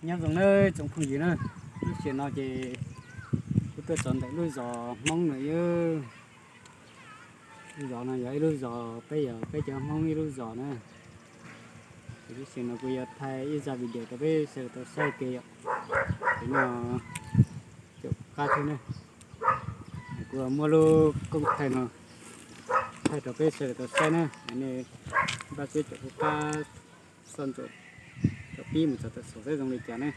Nyob zoo nawb tsoom phooj ywg na, lub sij hawm no ces kuv tuaj txog ntawm lub zos Hmoob no yog, lub zos no yog ib lub zos peb yog peb cov Hmoob ib lub zos na. Ces lub sij hawm no kuv yuav thaij ib zaj video rau peb sawv daws tau saib ke yom. Ces no caum qab thiab ne, kuv muab lub koob thaij no thaij rau peb sawv daws tau saib na. Nej npaj siab caum qab xoj ntsuam, caum pib mus txog tawm saum saib zoo li cas ne.